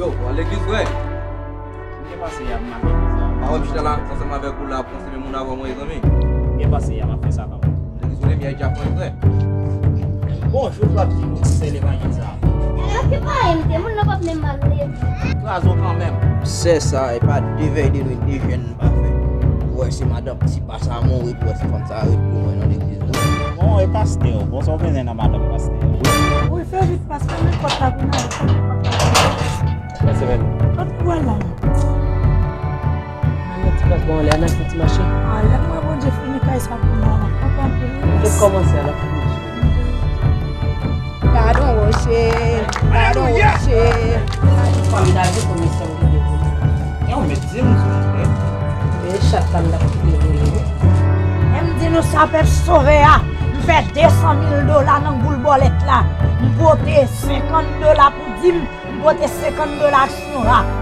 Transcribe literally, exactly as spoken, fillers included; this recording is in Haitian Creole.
Yo, w al legliz, frè? M gen pase yè m al legliz la. Pa wè m chita la ansanm avèk ou la, ap konsome moun avè w, mezanmi. M gen pase yè m ap fè sa kanmenm. Legliz ou renmen, ay dja pran, frè. Bonjou, frè, ti sè levanjil sa. Yo, ki pa enmite, moun nan p ap menm al legliz. Kraze w kanmenm. Sè sa, e pa de vèy de nwit, de jèn m pa fè. Ou wè se madanm ti pa sa mouri pou wè si fanm sa ret pou mwen nan legliz la. Bon, e pastè w, bon, sa w bezwen nan madanm pastè? Wi, fè vit, pastè, men pòt la pou n ale. Pastè, men. Kot pou al la? Nan yon ti plas, bon, anlè a, n ap fè ti mache. A, lè mwen Bondye fini kay sa pou mwen, m ap kontan anpil, wi. Fèk kòmanse a, n ap fè ti mache. Gadon woche, gadon woche. Fanm David, komisyon ki dekoule. Yon mèt di m sou mwen. E chat la m t ap kite voye wi. E m di nou sa pèp sove a, m fè de san mil dola nan goul bòlèt la. M pote senkant dola pou dim, m pote senkant dola aksyon a.